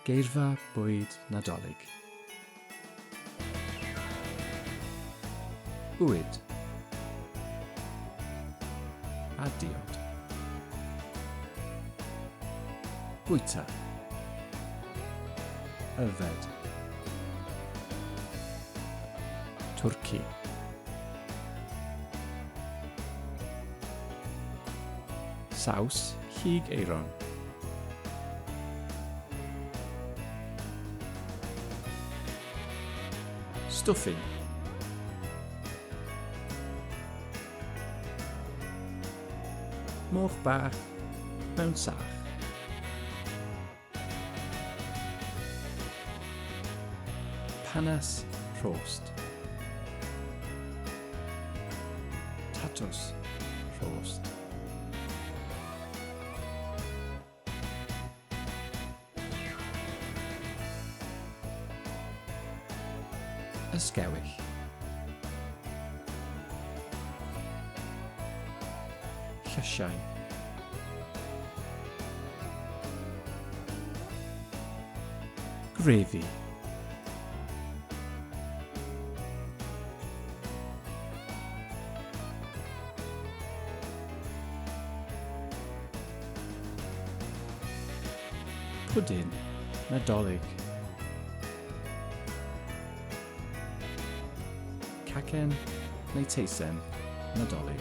Geirfa bwyd Nadolig. Bwyd. A diod. Bwyta. Yfed. Twrci. Saws Hig Eiron. Stuffing. Moch bach mewn sach. Panas rhost. Tatws rhost. Ysgewyll. Llysiau. Grefi. Pwdin Nadolig. Cacen neu teisen Nadolig.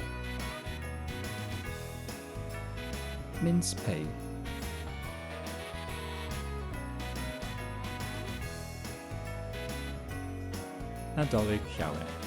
Mince pei. Nadolig Llawen.